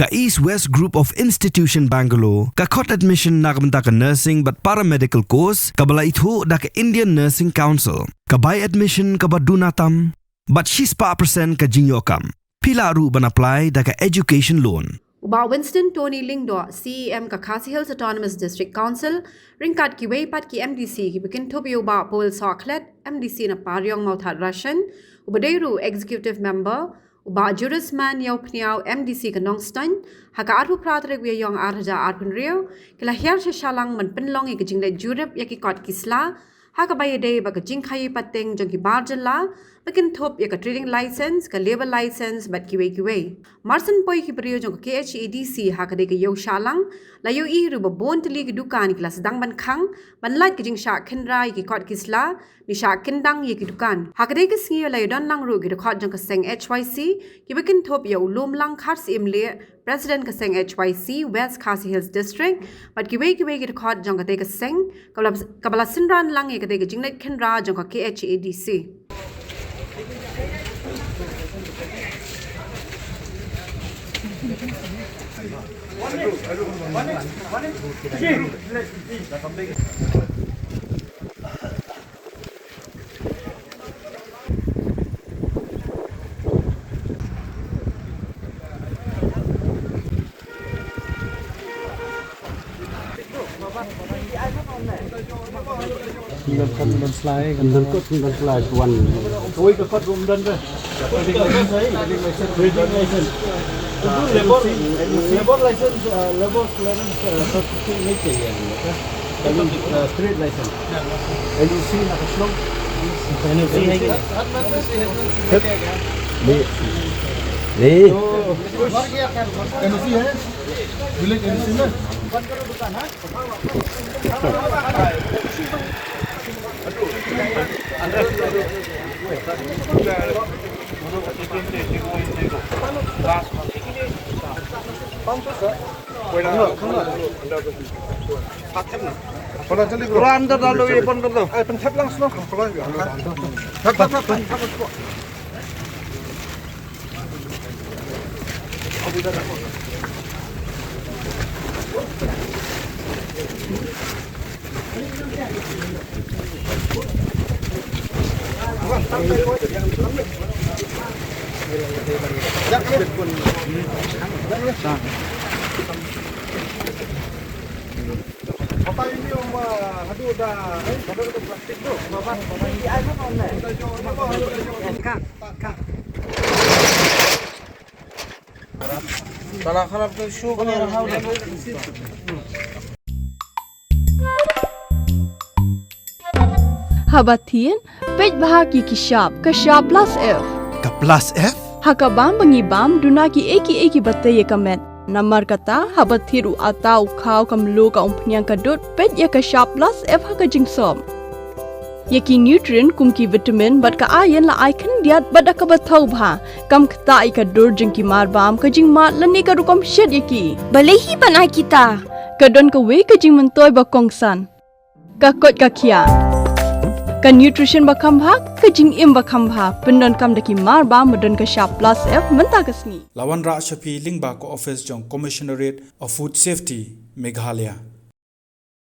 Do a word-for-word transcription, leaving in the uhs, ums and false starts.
Ka East West Group of Institution Bangalore ka khot admission na ka bynta ka nursing bad paramedical course kaba la ithuh da ka Indian Nursing Council. Ka bai admission kaba duna tam bad shispah percent ka jingïoh kam. Phi lah ruh ban apply da ka education loan. U Bah Winston Tony Lyngdoh, C E M ka Khasi Hills Autonomous District Council, ryngkat kiwei pat ki M D C kiba kynthup ïa u Bah Paul Sohkhlet, M D C na Pariong Mawthadraishan, uba dei ruh Executive Member, u Bah Jurisman Ïawphniaw, M D C ka Nongstoiñ, ha ka arphew phra tarik u Ïaïong ar hajar arphew hynriew, ki la hiar sha Shillong ban pynlong ïa ka jingleit jurip ïa ki kot ki sla, ha kaba ïadei bad ka jingkhaïi pateng jong ki bar jylla, ba kynthup ïa ka trading license, ka labour license, bad kiwei kiwei. Mar syn poi ki briew jong ka K H A D C ha ka dei ka ïew Shillong, la ïohi ruh ba bun tylli ki dukan ki la sdang ban khang, ban lait ka jingshah khynra ïa ki kot ki sla, ne shah kyndang ïa ki dukan. Ha ka dei ka sngi la ïadon lang ruh ki dkhot jong ka seng H Y C, kiba kynthup ïa u Lumlang Kharsyiem Lieh, President ka seng H Y C West Khasi Hills District, bad kiwei kiwei ki dkhot jong katei ka seng, kaba la, kaba la synran lang ïa katei ka jingleit khynra jong ka K H A D C. Kan, kan slide, kan. Kan kot, kan slide, one. Kawei ka kot rum don ba. Trading license, trading license. Labor, labor license, uh, labor clearance, uh, certificate nahi chahiye. Kali, uh, trade license. N O C na ka shnong. N O C hai ki? Nahi. Nahi. N O C hai? Village N O C na? थोड़ा अंदर डालो, ये बंद कर दो। अरे, तुम छत लंग सुनो। थोड़ा, थोड़ा, थोड़ा, थोड़ा। Haba thied, peit bha ïa ki shap, ka shap plus F. Ka plus F? Ha ka bam ba ngi bam, duna kiei kiei kiba tei ïa ka met. Namar kata, haba thied u atta, u khaw, ka mluh, ka umphniang, ka dud, peit ïa ka shap plus F ha ka jingsop. Ïa ki nutrient kum ki vitamin bad ka iron la ai khyndiat bad da kaba thaw bha. Kam ktah ïa ka dur jong ki marbam, ka jingmad lane ka rukom shet ïa ki. Balei hi ban ai kita? Ka don kawei ka jingmyntoi ba kongsan. Ka koit ka khiah. Ka nutrition ba kham bha, ka jingim ba kham bha. Pyndonkam da ki marbam ba don ka shap plus F mynta ka sngi. La wanrah sha phi lyngba ka office jong Commissionerate of Food Safety, Meghalaya.